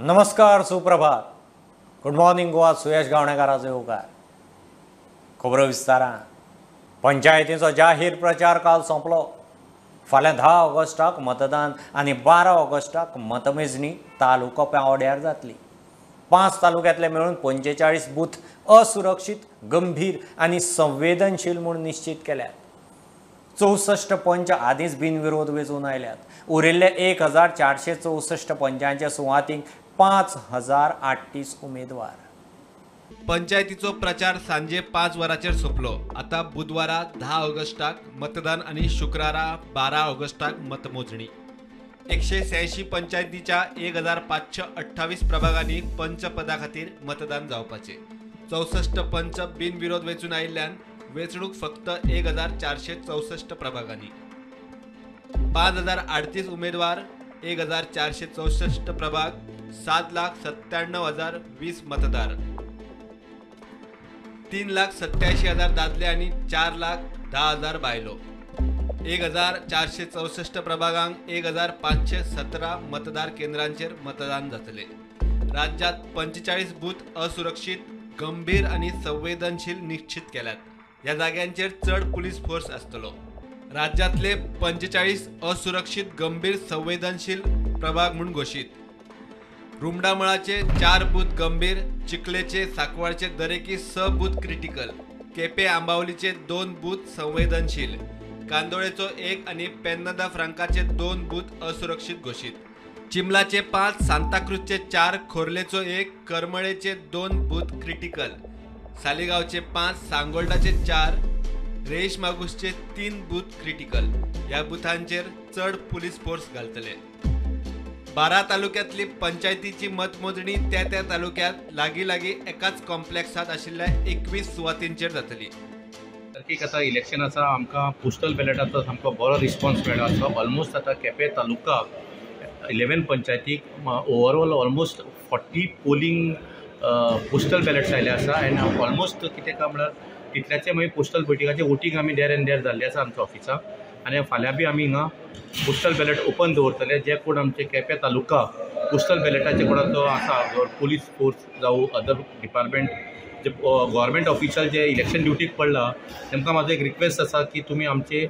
नमस्कार, सुप्रभात, good morning Goa. सुयश गावणेकाराचो येवकार. खबरो विस्तारान. पंचायतीचो जाहीर प्रचार काल सोंपलो. फाल्यां 10 ऑगस्टाक मतदान आनी 12 ऑगस्टाक मतमेजणी तालुको पांवड्यार जातली. 5 तालुक्यांतले मेळून 45 बूथ असुरक्षीत, गंभीर आनी संवेदनशील म्हूण निश्चीत केल्यात. 64 पंच आदींच बिनविरोध वेंचून आयल्यात. उरिल्ले 1464 पंचांच्या सुवातींक 5038 उमेदवार. पंचायतीचो प्रचार सांजे 5 वरांचेर सोंपलो. आता बुधवारा 10 ऑगस्टाक मतदान आनी शुक्रारा 12 ऑगस्टाक मतमोजणी. 186 पंचायतीच्या 1528 प्रभागांनी पंचपदा खातीर मतदान जावपाचें. 64 पंच बिनविरोध वेंचून आयिल्ल्यान वेंचणूक फक्त 1464 प्रभागांनी. 5038 उमेदवार, 1464 प्रभाग, 7,97,020 मतदार, 3,87,000 दादले आनी 4,10,000 बायलो. 1464 प्रभागांक 1517 मतदार केंद्रांचेर मतदान जातले. राज्यात 45 बूथ असुरक्षीत, गंभीर आनी संवेदनशील निश्चित केल्यात. ह्या जाग्यांचेर चड पुलीस फोर्स आसतलो. राज्यातले 45 असुरक्षीत, गंभीर, संवेदनशील प्रभाग म्हूण घोशीत. रुमडामळाचे 4 बूथ गंभीर, चिखलेचे, साकवाळचे दरेकी 6 बूथ क्रिटिकल, केपे आंबावलीचे 2 बूथ संवेदनशील, कांदोळेचो 1 आनी पेन्नादा फ्रांकाचे 2 बूथ असुरक्षीत घोशीत. चिमलाचे 5, सांताक्रूजचे 4, खोर्लेचो 1, करमळेचे 2 बूथ क्रिटिकल, सालिगांवचे 5, सांगोल्डाचे 4, रेईश मागूसचे 3 बूथ क्रिटिकल. ह्या बुथांचेर चड पुलीस फोर्स घालतले. 12 तालुक्यांतली पंचायतीची मतमोजणी त्या त्या तालुक्यात लागीं लागीं एकाच कॉम्प्लेक्सांत आशिल्ल्या 21 सुवातींचेर जातली. तारखेक आतां इलेक्शन आसा. आमकां पोस्टल बॅलेटाचो सामको बरो रिस्पॉन्स मेळ्ळो आसा. ऑलमोस्ट आतां केपें तालुका 11 पंचायतीक overall almost 40 polling postal ballots आयले आसा. एंड ऑलमोस्ट कितें काय म्हळ्यार तितल्याचे मागीर पोस्टल बॅलेटाचें वोटींग आमी there and there जाल्लें आसा आमच्या ऑफिसाक. आनी फाल्यां बी आमी हिंगा पोस्टल बॅलेट ओपन दवरतले. जे कोण आमचे केपें तालुका पोस्टल बॅलेटाचे कोणाचो आसा, पुलीस फोर्स जावं अदर डिपार्टमेंट जे गव्हर्मेंट ऑफिशल जे इलेक्शन ड्युटीक पडला तेमकां म्हाजो एक रिक्वेस्ट आसा की तुमी आमचे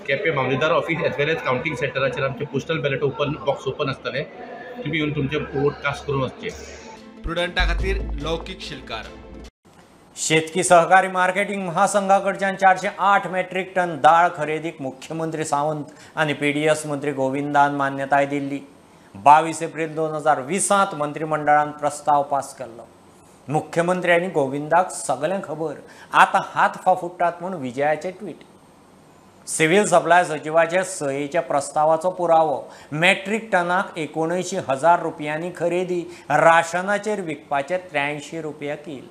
केपें मामलेदार office as well as counting सेंटराचेर आमचे postal ballot open box open आसतले. तुमी येवन तुमचे वोट कास्ट करून वचचे. प्रुडंटा खातीर लौकीक शिलकार. शेतकी सहकारी मार्केटिंग महासंघाकडच्यान 408 मेट्रीक टन दाळ खरेदीक मुख्यमंत्री सावंत आनी पीडीएस मंत्री गोविंदान मान्यताय दिल्ली. 22 एप्रील 2020 मंत्रिमंडळान प्रस्ताव पास केल्लो. मुख्यमंत्री आनी गोविंदाक सगळें खबर, आतां हात फाफुडटात म्हूण विजयाचे ट्वीट. सिव्हिल सप्लाय सचिवाचे सयेच्या प्रस्तावाचो पुरावो. मेट्रीक टनाक 79,000 रुपयांनी खरेदी, राशनाचेर विकपाचे 83 रुपया कील.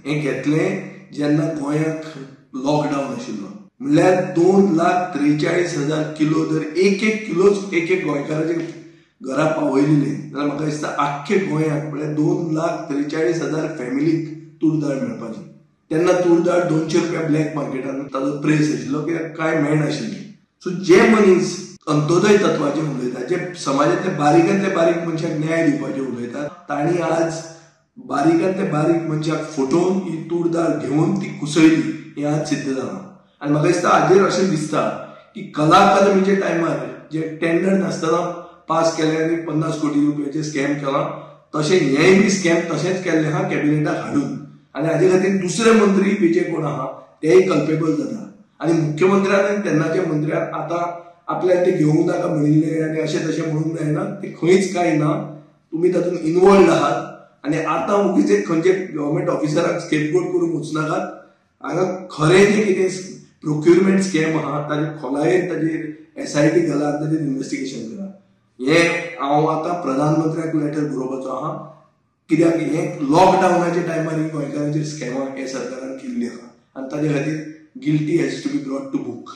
हें घेतलें जेन्ना गोंयांत लॉकडावन आशिल्लो, म्हणल्यार 2,43,000 किलो जर एक एक किलोच एक एक गोंयकाराच्या घरा पावयल्ले जाल्यार म्हाका दिसता आख्खे गोंयांत म्हणल्यार 2,43,000 फॅमिलीक तूर दाळ मेळपाची. तेन्ना तूर दाळ 200 रुपया ब्लॅक मार्केटान ताजो प्रेस आशिल्लो, कित्याक कांय मेळनाशिल्ली. सो जे मनीस अंत्योदय तत्वाचे उलयतात, जे समाजांतले बारीकांतले बारीक मनशाक न्याय दिवपाचे उलयतात, तांणी आज बारीकांतले बारीक मनशाक फटोवन ही तूर दाळ घेवन ती कुसयली हें आज सिद्ध जालां. आनी म्हाका दिसता हाजेर अशें दिसता की कला अकादमीच्या टायमार जे टेंडर नासतना पास केले आनी 50 कोटी रुपयाचे स्कॅम केलां, तशें हेंय बी स्कॅम तशेंच केल्लें आहा कॅबिनेटाक हाडून. आनी हाजे खातीर दुसरे मंत्री बी जे कोण आहा तेय कल्पेबल जाता. आनी मुख्यमंत्र्यान आनी तेन्नाच्या मंत्र्यान आतां आपल्याक ते घेवंक नाका म्हणिल्लें आनी अशें तशें म्हणूंक जायना, ते खंयच कांय ना, तुमी तातूंत इनवॉल्ड आहात. आनी आतां वगीच एक खंयचे गव्हर्मेंट ऑफिसराक स्केपगोट करूंक वचनाकात. हांगा खरें जें कितें प्रोक्युरमेंट स्कॅम आहा ताजे खोलायेन ताजेर एसआयटी घाला, ताजेर इन्वेस्टिगेशन करा. हें हांव आतां प्रधानमंत्र्याक लेटर बरोवपाचो आहा, कित्याक हें लॉकडावनाच्या टायमार ही गोंयकारांचेर स्कॅमां हे सरकारान केल्ली आहा आनी ताजे खातीर guilty has to be brought to book.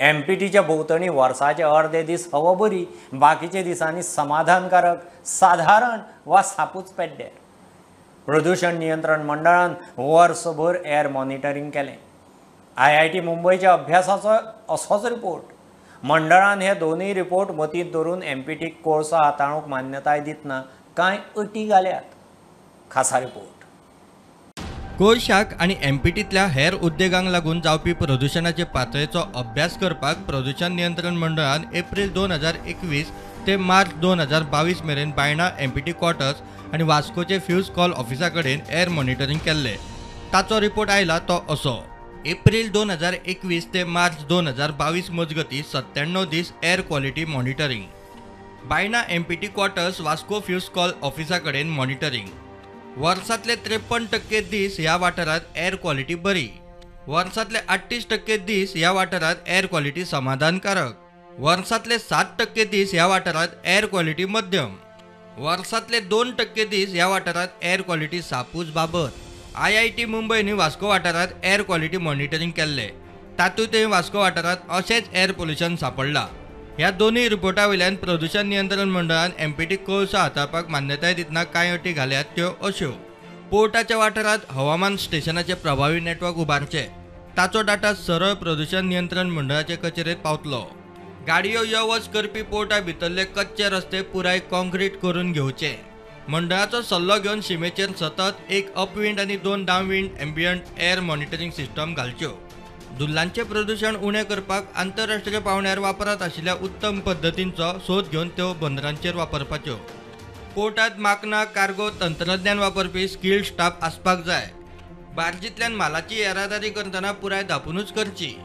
एमपीटीच्या भोंवतणी वर्साचे अर्दे दीस हवा बरी, बाकीच्या दिसांनी समाधानकारक, साधारण वा सापूच पेड्डेर. प्रदूषण नियंत्रण मंडळान वर्सभर एअर मॉनिटरींग केलें. IIT मुंबयच्या अभ्यासाचो असोच रिपोर्ट. मंडळान हे दोनूय रिपोर्ट मतींत धरून एमपीटीक कोळसो हाताळूंक मान्यताय दितना कांय अटी घाल्यात. खासा रिपोर्ट. कोळशाक आनी एमपीटींतल्या हेर उद्देगांक लागून जावपी प्रदुशणाचे पातळेचो अभ्यास करपाक प्रदुशण नियंत्रण मंडळान एप्रील 2021 ते मार्च 2022 मेरेन बायणा एमपीटी क्वॉर्टर्स आनी वास्कोचे फ्यूज कॉल ऑफिसा कडेन एअर मॉनिटरींग केल्लें. ताचो रिपोर्ट आयला तो असो. एप्रील 2021 ते मार्च 2022 मजगतीं 97 दीस air quality monitoring. Baina MPT quarters Vasco fuels coal ऑफिसा कडेन मॉनिटरींग. वर्सांतले 53% दीस ह्या वाठारांत एअर क्वॉलिटी बरी. वर्सांतले 38% दीस ह्या वाठारांत एअर क्वॉलिटी समाधानकारक. वर्सांतले 7% दीस ह्या वाठारांत एअर क्वॉलिटी मध्यम. वर्सांतले 2% दीस ह्या वाठारांत एअर क्वॉलिटी सापूच बाबत. IIT मुंबयनी वास्को वाठारांत एअर क्वॉलिटी मॉनिटरींग केल्लें. तातूंतय वास्को वाठारांत अशेंच एअर पोल्युशन सांपडलां. ह्या दोनूय रिपोर्टा वयल्यान प्रदुशण नियंत्रण मंडळान एमपीटी कोळसो हाताळपाक मान्यताय दितना कांय अटी घाल्यात त्यो अश्यो. पोर्टाच्या वाठारांत हवामान स्टेशनाचें प्रभावी नेटवर्क उबारचें. ताचो डाटा सरळ प्रदुशण नियंत्रण मंडळाचे कचेरेंत पावतलो. गाडयो यो वच करपी पोर्टा भितरले कच्चे रस्ते पुराय कॉन्क्रीट करून घेवचे. मंडळाचो सल्लो घेवन शिमेचेर सतत 1 अपविंड आनी 2 downwind ambient air monitoring system घालच्यो. धुल्लांचें प्रदुशण उणें करपाक आंतरराष्ट्रीय पांवड्यार वापरांत आशिल्ल्या उत्तम पद्दतींचो सोद घेवन त्यो बंदरांचेर वापरपाच्यो. पोर्टांत माकना कार्गो तंत्रज्ञान वापरपी स्किल्ड स्टाफ आसपाक जाय. बार्जींतल्यान मालाची येरादारी करतना पुराय धांपुनूच करची.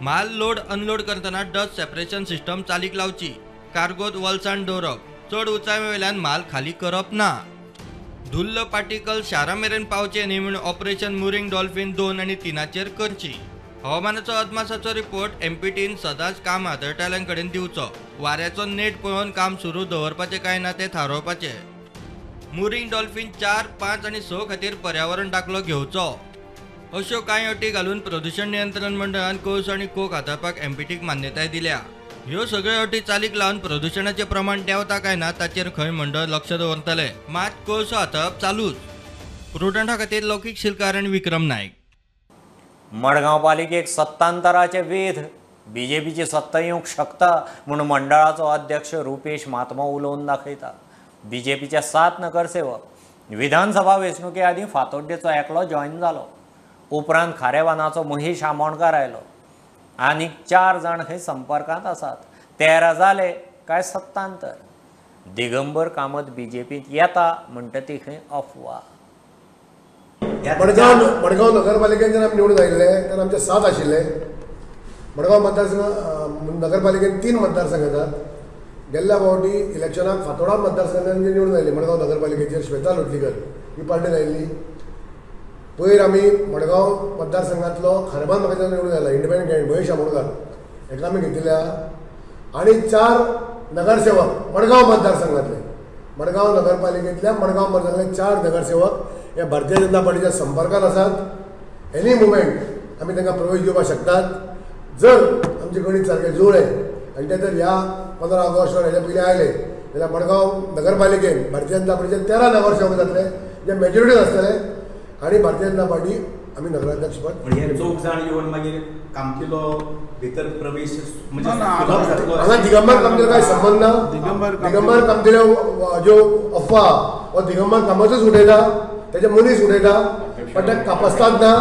माल लोड अनलोड करतना डस्ट सेपरेशन सिस्टम चालीक लावची. कार्गोत वलसाण दवरप. चड उंचाये वयल्यान माल खाली करप ना. धुल्ल पार्टिकल शारा मेरेन पावचे न्ही म्हूण ऑपरेशन मुरींग डॉल्फीन 2 आनी 3 करची. हवामानाचो अदमासाचो रिपोर्ट एमपीटीन सदांच काम हाताळटल्यां कडेन दिवचो. वाऱ्याचो नेट पळोवन काम सुरू दवरपाचें काय ना तें थारावपाचें. मुरींग डॉल्फीन 4, 5 आनी 6 खातीर पर्यावरण दाखलो घेवचो. अश्यो कांय अटी घालून प्रदुशण नियंत्रण मंडळान कोळसो आनी कोक हाताळपाक एमपीटीक मान्यताय दिल्या. ह्यो सगळ्यो अटी चालीक लावन प्रदुशणाचें प्रमाण देंवता काय ना ताचेर खंय मंडळ लक्ष दवरतलें. मात कोळसो हाताळप चालूच. प्रुडंटा खातीर लौकीक शिलकार आनी विक्रम नायक. मडगांव पालिकेक सत्तांतराचे वेध. बीजेपीची सत्ता येवंक शकता म्हूण मंडळाचो अध्यक्ष रुपेश महात्मो उलोवन दाखयता. बीजेपीचे 7 नगरसेवक विधानसभा वेंचणुके आदीं फातोड्डेचो एकलो जॉयन जालो. उपरांत खारेवानाचो महेश आमोणकार आयलो. आनीक 4 जाण खंय संपर्कांत आसात. 13 जाले काय सत्तांतर. दिगंबर कामत बीजेपींत येता म्हणटा ती खंय अफवा. मडगांव नगरपालिकेन जेन्ना आमी निवडून आयिल्ले तेन्ना आमचे 7 आशिल्ले. मडगांव मतदारसंघ नगरपालिकेन 3 मतदारसंघ येतात. गेल्ल्या फावटी इलेक्शनाक फातोडा मतदारसंघान निवडून आयिल्ली मडगांव नगरपालिकेचेर श्वेता लोटलीकर ही पार्टीन आयिल्ली. पयर आमी मडगांव मतदारसंघांतलो खारबान म्हाका निवडून आयला इंडिपेंडंट कॅन्डिडेट महेश आमोणकार हेका आमी घेतिल्ल्या. आनी 4 नगरसेवक मडगांव मतदारसंघांतले, मडगांव नगरपालिकेंतल्या मडगांव मतदारसंघांतले 4 नगरसेवक हे भारतीय जनता पार्टीच्या संपर्कात आसात. एनी मुमेंट आमी तांकां प्रवेश दिवपाक शकतात. जर आमचें गणीत सारकें जुळ्ळें आनी ते जर ह्या 15 ऑगस्ट हेच्या पयलीं आयले जाल्यार मडगांव नगरपालिकेन भारतीय जनता पार्टीचे 13 नगरसेवक जातले जे मेजॉरिटीन आसतले आनी भारतीय जनता पार्टी आमी नगराध्यक्ष पद. हे चौग जाण येवन मागीर कामतीलो भितर प्रवेश म्हणजे हांगा दिगंबर कामतीलो कांय संबंद ना. दिगंबर कामतीलो ज्यो अफवा हो दिगंबर कामतूच उडयता, तेजे मनीस उडयता, पण ते कापस्ताद ना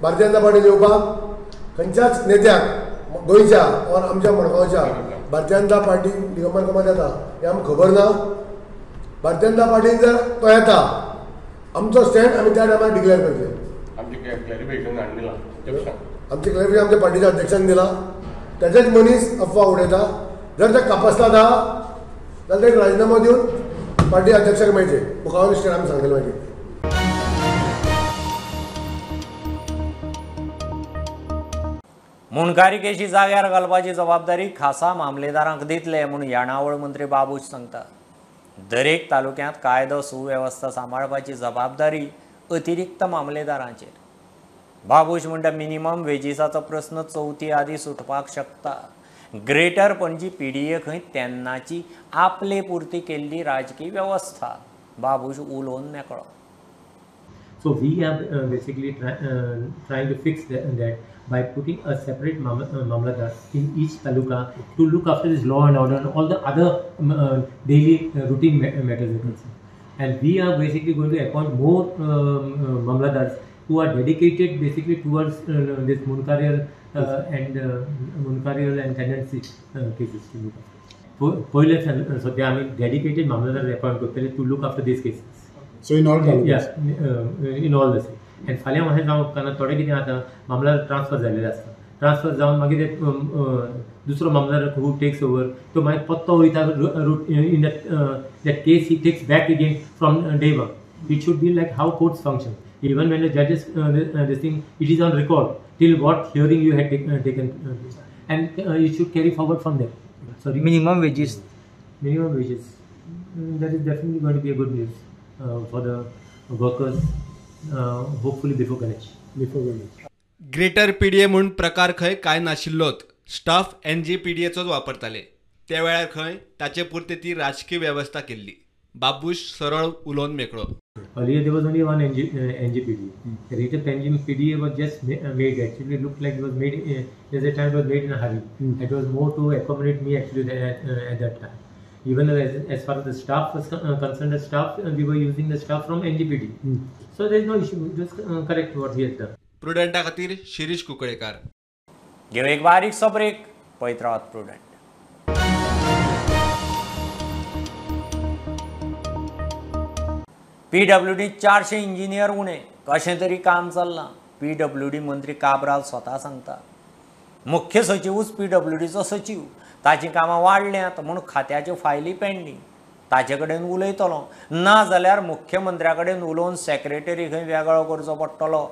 भारतीय जनता पार्टी येवपाक. खंयच्याच नेत्याक गोंयच्या ऑर आमच्या मडगांवच्या भारतीय जनता पार्टी दिगंबर कामत येता हें आमकां खबर ना. भारतीय जनता पार्टीन जर तो येता आमचो स्टँड आमी त्या टायमार डिक्लेअर करतले. आमचें क्लॅरिफिकेशन आमच्या पार्टीच्या अध्यक्षान दिलां. तेजेच मनीस अफवा उडयता. जर ते कापस्ताद आहा जाल्यार ते राजिनामो दिवन पार्टी अध्यक्षाक मेळचे. मुखावयलो स्टँड आमी सांगतले मागीर. मुंडकारी केशी जाग्यार घालपाची जबाबदारी खासा मामलेदारांक दितले म्हूण येणावळ मंत्री बाबूश सांगता. दरेक तालुक्यांत कायदो सुवेवस्था सांबाळपाची जबाबदारी अतिरिक्त मामलेदारांचेर. बाबूश म्हणटा मिनिमम वेजीसाचो प्रस्न चवथी आदी सुटपाक शकता. ग्रेटर पणजी PDA खंय तेन्नाची आपले पुरती केल्ली राजकीय वेवस्था. बाबूश उलोवन मेकळो. So we are basically trying to fix that by putting a separate mamlatdar in each taluka to look after this law and order and all the other daily routine matters are concerned. And we are basically going to appoint more mamlatdars who are dedicated basically towards this Munkarial and tenancy cases to look after. पयले सद्या आमी dedicated mamlatdar appoint करतले to look after these cases. So in all talukas? Yes, in all the state. And फाल्यां अशें जावंक उपकारना, थोडे कितें जाता मामलादार ट्रान्सफर जाल्लेले आसता, ट्रान्सफर जावन मागीर ते दुसरो मामलादार हू टेक्स ओवर तो मागीर पत्तो वयता in that case he takes back again from day one. It should be like how courts function. Even when the judges this thing, it is on record till what hearing you had taken place, and it should carry forward from there. Sorry, minimum wages. Minimum wages, that is definitely going to be a good news for the workers, hopefully before Ganesh. Before Ganesh. Greater PDA म्हूण प्रकार खंय कांय नाशिल्लोच. Staff एनजीपीडीएचोच वापरताले त्या वेळार खंय ताचे पुरते ती राजकीय वेवस्था केल्ली. बाबूश सरळ उलोवन मेकळो. Earlier there was only one NGPDA. The rate of NGPDA was just made, actually looked like it was made, there's a time it was made in a hurry. It was more to accommodate me actually at that time. Even as far as the staff was concerned, the staff, we were using the staff from NGPD. So there is no issue, just correct what he has done. प्रुडंटा खातीर शिरीष कुंकळेकार. घेव एक बारीकसो break, पळयत रावात prudent. PWD 400 engineer उणे, कशें तरी काम चल्लां. PWD मंत्री काब्राल स्वता सांगता, मुख्य सचिवूच PWDचो सचीव, ताचीं कामां वाडल्यांत म्हूण खात्याच्यो फायली पेंडींग. ताचे कडेन उलयतलो, ना जाल्यार मुख्यमंत्र्या कडेन उलोवन सेक्रेटरी खंय वेगळो करचो पडटलो.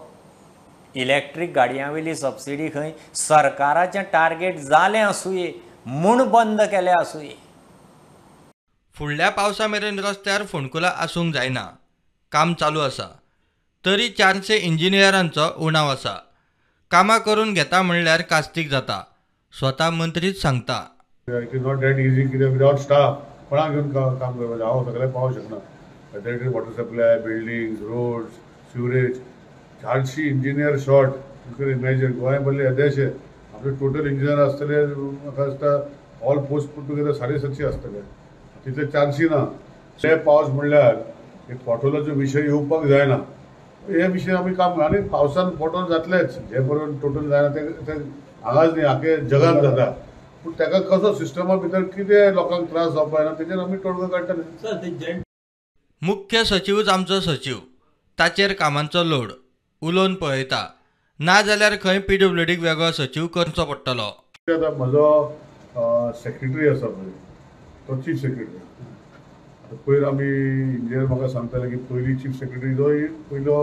इलेक्ट्रीक गाडयां वयली सबसिडी खंय सरकाराचें टार्गेट जालें आसुये म्हूण बंद केलें आसुये. फुडल्या पावसा मेरेन रस्त्यार फोंडकुलां आसूंक जायना. काम चालू आसा तरी 400 इंजिनियरांचो उणाव आसा. कामां करून घेता म्हणल्यार कास्तीक जाता, स्वता मंत्रीच सांगता. It is not that easy कित्याक विदावट स्टाफ कोणाक घेवन काम करपाचें, हांव सगळें पावंक शकना. Whether it is water supply, buildings, roads, sewerage, 400 engineer short. You can imagine Goa भरले येदेशे आपले टोटल इंजिनियर आसतले म्हाका दिसता ऑल पोस्ट पुट टुगेदर 750 आसतले, तितले 400 ना. ते पावस म्हणल्यार एक पोटोलाचो विशय येवपाक जायना, हे विशय आमी काम आनी पावसान पोटोल जातलेच, जे पर्यंत टोटल जायना ते हांगाच न्ही आख्खे जगान जाता. पूण ताका कसो सिस्टमा भितर कितें लोकांक त्रास जावपाक जायना तेजेर आमी तोडगो काडटले. मुख्य सचिवूच आमचो सचीव, ताचेर कामांचो लोड उलोवन पळयता, ना जाल्यार खंय PWDक वेगळो सचीव करचो पडटलो. आतां म्हजो सेक्रेटरी आसा पळय, तो चीफ सेक्रेटरी. आतां पयर आमी इंजिनियर म्हाका सांगताले की पयली चीफ सेक्रेटरी जो पयलो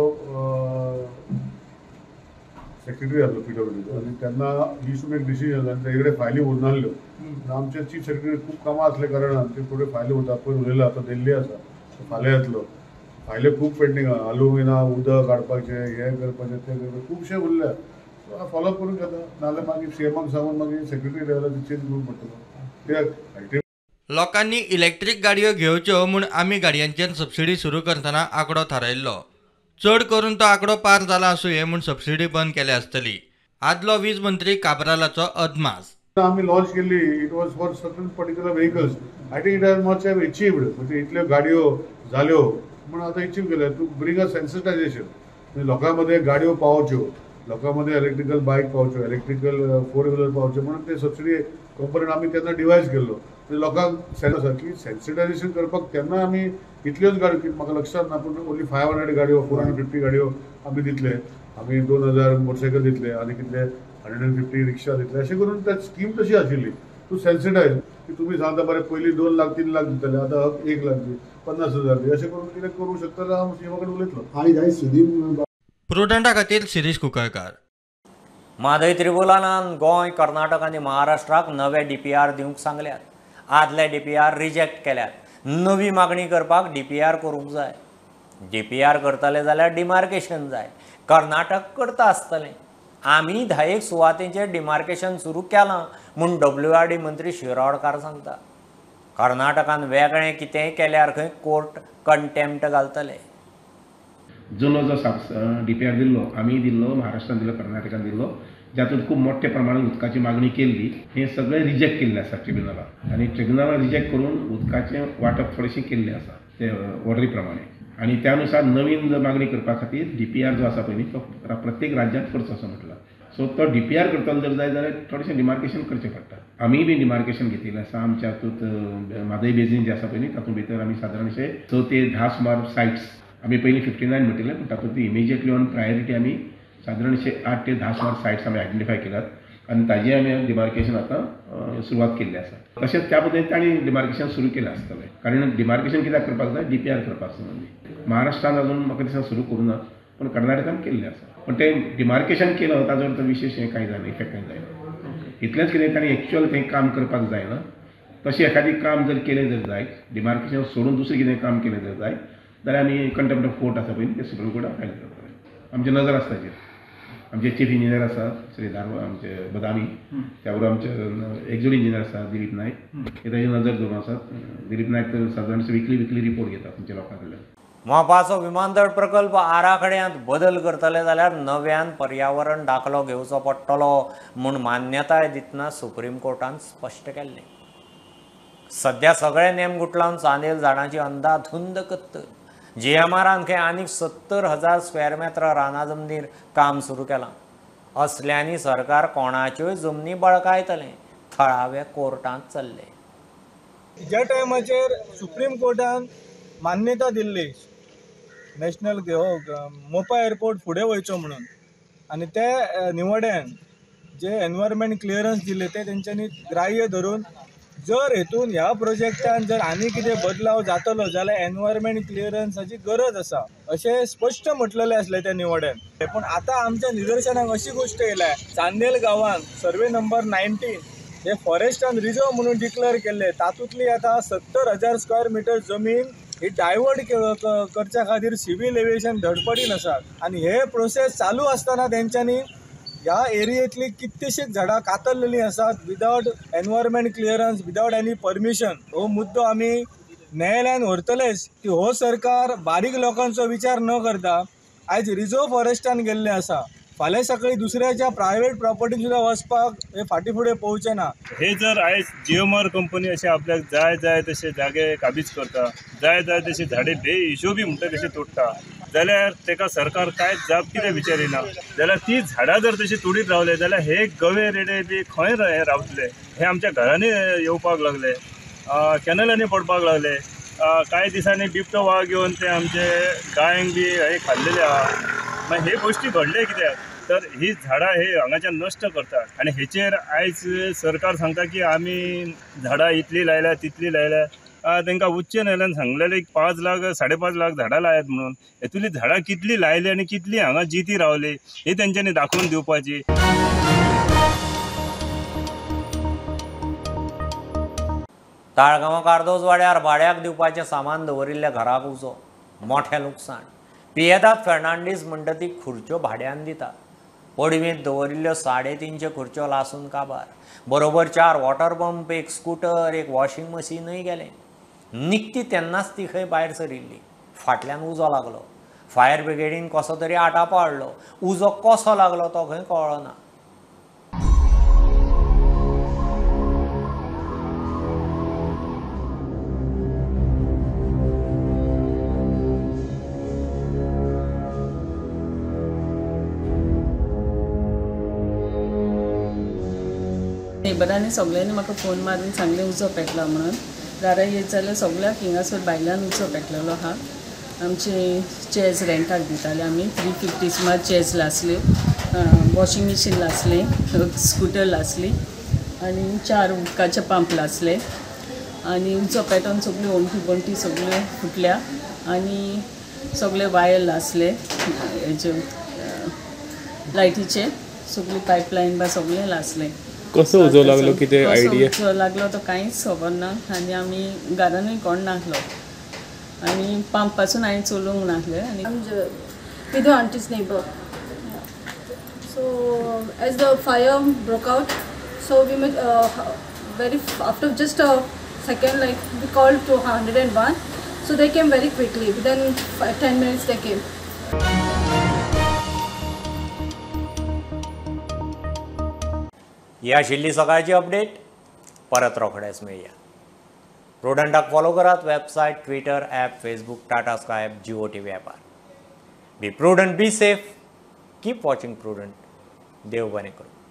सेक्रेटरी आसलो PWDचो, आनी तेन्ना ही should make decision आनी तेजे कडेन फायली उरनासल्यो. आमचे चीफ सेक्रेटरी खूब कामां आसले कारणान ते थोड्यो फायली उरता. पयर उलयला, तो दिल्ली आसा, फाल्यां येतलो. फायल्यो खूब पेंडींग आहा, आलुमिना उदक काडपाचें, हें करपाचें, तें करपाचें, खुबशें उरल्या. सो फॉलोअप करून घेता, नाजाल्यार मागीर CMाक सांगून मागीर सेक्रेटरी लेवलाचेर चेंज करूंक पडटलो. कित्याक लोकांनी इलेक्ट्रीक गाडयो घेवच्यो म्हूण आमी गाडयांचेर सबसिडी सुरू करतना आंकडो थारायल्लो. चड करून तो आंकडो पार जाला आसुये म्हूण सबसिडी बंद केल्या आसतली. आदलो वीज मंत्री काब्रालाचो अदमास. आमी लॉन्च केल्ली it was for certain particular vehicles. I think it has much have achieved, म्हणजे इतल्यो गाडयो जाल्यो म्हूण आतां एचीव केलें. टू ब्रिंग अ सेन्सिटायझेशन, म्हणजे लोकां मदें गाडयो पावच्यो, लोकां मदें इलेक्ट्रिकल बायक पावच्यो, इलेक्ट्रिकल फोर व्हिलर पावच्यो म्हणून ते सबसिडी कंपोनंट आमी तेन्ना डिवायज केल्लो. म्हणजे लोकांक सेन्स आसा की सेन्सिटायझेशन करपाक तेन्ना आमी इतल्योच गाडयो, की म्हाका लक्षात ना, पूण ओन्ली 500 गाडयो, 450 गाडयो आमी दितले, आमी 2000 मोटरसायकल दितले आनी कितले 150 रिक्षा दितले, अशें करून त्या स्कीम तशी आशिल्ली टू सेन्सिटायज. की तुमी सांगता बरें पयलीं 2 लाख 3 लाख दितले, आतां 1 लाख दी, 50,000 दी, अशें करून कितें करूंक शकता जाल्यार हांव सीएमा कडेन उलयतलो. आनी जाय सुदीप प्रुडंटा खातीर शिरीष कुंकळकार. म्हादय त्रिबुलानान गोंय, कर्नाटक आनी महाराष्ट्राक नवे DPR दिवंक सांगल्यात. आदले DPR reject केल्यात. नवी मागणी करपाक DPR करूंक जाय. DPR करतले जाल्यार डिमार्केशन जाय. कर्नाटक करता आसतलें. आमी 10 सुवातेंचेर डिमार्केशन सुरू केलां म्हूण WRD मंत्री शिरोडकार सांगता. कर्नाटकान वेगळें कितेंय केल्यार खंय कोर्ट कंटेम्प्ट घालतले. जुनो जो DPR दिल्लो, आमी दिल्लो, महाराष्ट्रान दिल्लो, कर्नाटकान दिल्लो, जातूंत खूब मोठ्या प्रमाणात उदकाची मागणी केल्ली. हें सगळें रिजेक्ट केल्लें आसा ट्रिब्युनलान आनी ट्रिब्युनलान रिजेक्ट करून उदकाचें वांटप थोडेशें केल्लें आसा ते ऑर्डरी प्रमाणे आनी त्या नुसार नवीन मागणी करपा खातीर DPR जो आसा पळय न्ही तो प्रत्येक राज्यांत करचो असो म्हटला. सो तो DPR करतलो जर जाय जाल्यार थोडेशें डिमार्केशन करचें पडटा. आमीय बी डिमार्केशन घेतिल्लें आसा. आमच्या हातूंत म्हादय बेजीन जें आसा पळय न्ही तातूंत भितर आमी सादारणशे 6 ते 10 सुमार सायट्स आमी पयलीं 59 म्हटिल्लें, पूण तातूंत इमिजिएटली ऑन प्रायोरिटी आमी सादारणशे 8 ते 10 सुमार सायट्स आमी आयडेंटिफाय केल्यात आनी ताजें आमी डिमार्केशन आतां सुरवात केल्ली आसा. तशेंच त्या पद्दतीन तांणी डिमार्केशन सुरू केलें आसतलें, कारण डिमार्केशन कित्याक करपाक जाय, DPR करपाक संबंदी. महाराष्ट्रान अजून म्हाका दिसता सुरू करूं ना, पूण कर्नाटकान केल्लें आसा. पूण तें डिमार्केशन केलं ताजो अर्थ विशेश हें कांय जायना, इफेक्ट कांय जायना. इतलेंच कितें तांणी एक्चुअल तें काम करपाक जायना. तशें एखादें काम जर केलें जर जायत, डिमार्केशन सोडून दुसरें कितें काम केलें जर जायत जाल्यार आमी कंटेम्प्ट ऑफ कोर्ट आसा पळय तें सुप्रीम कोर्टान फायल करतले. आमची नजर आसा ताचेर. आमचे चीफ इंजिनियर आसा श्री धारवा आमचे बदामी, त्या बरोबर आमचे एक्झिक्युटिव्ह इंजिनियर आसा दिलीप नायक, हे ताजेर नजर दवरून आसात. दिलीप नायक तर सादारण विकली रिपोर्ट घेतात तुमच्या लोकां कडल्यान. मोपाचो विमानतळ प्रकल्प आराखड्यांत बदल करतले जाल्यार नव्यान पर्यावरण दाखलो घेवचो पडटलो म्हूण मान्यताय दितना सुप्रीम कोर्टान स्पश्ट केल्लें. सध्या सगळे नेम गुटलावन चांदेल झाडांची अंदाधुंद कत्तल. GMRान खंय आनीक 70,000 स्क्वेअर मेत्र राना जमनीर काम सुरू केलां. असल्यांनी सरकार कोणाच्योय जमनी बळकायतलें, थळावे कोर्टांत चल्ले. ज्या टायमाचेर सुप्रीम कोर्टान मान्यता दिल्ली नॅशनल हो मोपा एअरपोर्ट फुडें वयचो म्हणून, आनी ते निवड्यान जे एनवायरमेंट क्लियरन्स दिले ते तेंच्यांनी ग्राह्य धरून जर हेतून ह्या प्रोजेक्टान जर आनी कितें बदलाव जातलो जाल्यार एनवायरमेंट क्लियरन्साची गरज आसा अशें स्पश्ट म्हटलेलें आसलें त्या निवड्यान. पूण आतां आमच्या निदर्शनाक अशी गोश्ट येयल्या, चांदेल गांवांत सर्वे नंबर 19 हे फॉरेस्टान रिजर्व म्हणून डिक्लेअर केल्ले, तातूंतली आतां 70,000 स्क्वेअर मिटर जमीन ही डायवर्ट करच्या खातीर सिव्हील एविएशन धडपडीन आसात. आनी हे प्रोसेस चालू आसतना तेंच्यांनी ह्या एरियेंतली कितलीशींच झाडां कातरलेलीं आसात without environment clearance, without any permission. हो मुद्दो आमी न्यायालयान व्हरतलेच की हो सरकार बारीक लोकांचो विचार न करता आयज रिजर्व फॉरेस्टान गेल्लें आसा. फाल्यां सकाळी दुसऱ्याच्या प्रायवेट प्रॉपर्टीन सुद्दां वचपाक हे फाटीं फुडें पळोवचें ना. हे जर आयज GMR company अशें आपल्याक जाय जाय तशे जागे काबीज करता, जाय जाय तशी झाडां बेहिशोबी म्हणटा तशें तोडटा जाल्यार ताका सरकार कांयच जाप कितें विचारिना. जाल्यार ती झाडां जर तशी तोडीत रावले जाल्यार हे गवे रेडे बी खंय रावतले? हे आमच्या घरांनी येवपाक लागले, कॅनलांनी पडपाक लागले. कांय दिसांनी बिबटो वाग येवन ते आमचे गायंक बी हे खाल्लेले आहा. मागीर हे गोश्टी घडले कित्याक तर ही झाडां हे हांगाच्यान नश्ट करतात. आनी हेचेर आयज सरकार सांगता की आमी झाडां इतली लायल्या तितली लायल्या. तांकां उच्च न्यायालयान सांगलेलें 5 लाख 5.5 लाख झाडां लायात म्हणून, हेतुली झाडां कितली लायली आनी कितली हांगा जिती रावली हे तेंच्यांनी दाखोवन दिवपाची. ताळगांव कार्दोज वाड्यार भाड्याक दिवपाचें सामान दवरिल्ल्या घराक उजो, मोठें लुकसाण. पियेदाद फेर्नांडीस म्हणटा ती खुर्च्यो भाड्यान दिता. पडवेंत दवरिल्ल्यो 350 खुर्च्यो लासून काबार. बरोबर 4 वॉटर पंप, एक स्कूटर, एक वॉशिंग मशीनय गेलें. निकती तेन्नाच ती खंय भायर सरिल्ली. फाटल्यान उजो लागलो. फायर ब्रिगेडीन कसो तरी आटापो हाडलो. उजो कसो लागलो तो खंय कळ्ळो ना. नेबरांनी सगळ्यांनी म्हाका फोन मारून सांगलें उजो पेटला म्हणून. दारां येत जाल्यार सगळ्याक हिंगासर भायल्यान उजो पेटलेलो आहा. आमचे चेयर्स रेंटाक दिताले आमी, 350 सुमार चेयर्स लासल्यो, वॉशिंग मशीन लासलें, स्कूटर लासली आनी 4 उदकाचे पंप लासले. आनी उजो पेटोवन सगळ्यो ओंटी बंटी सगळ्यो फुटल्या आनी सगळे वायर लासले, हेजे लायटीचे सगळी पायपलायन बा सगळें लासलें. कसो उजो लागलो कितें आयडिया? उजो लागलो तो कांयच खबर ना आनी आमी घरानूय कोण नासलो आनी पंप पासून हांवें चलोवंक नासलें. आनी Vidhu aunty's neighbor. So as the fire broke out, so we made, very after just a second, like we called to 101, so they came very quickly. Within 10 minutes they came. ही आशिल्ली सकाळची update. परत रोखडेच मेळया. प्रुडंटाक follow करात website, Twitter, app, Facebook, Tata Sky app, Jio TV ॲपार. Be prudent, be safe, keep watching Prudent. देव बरें करूं.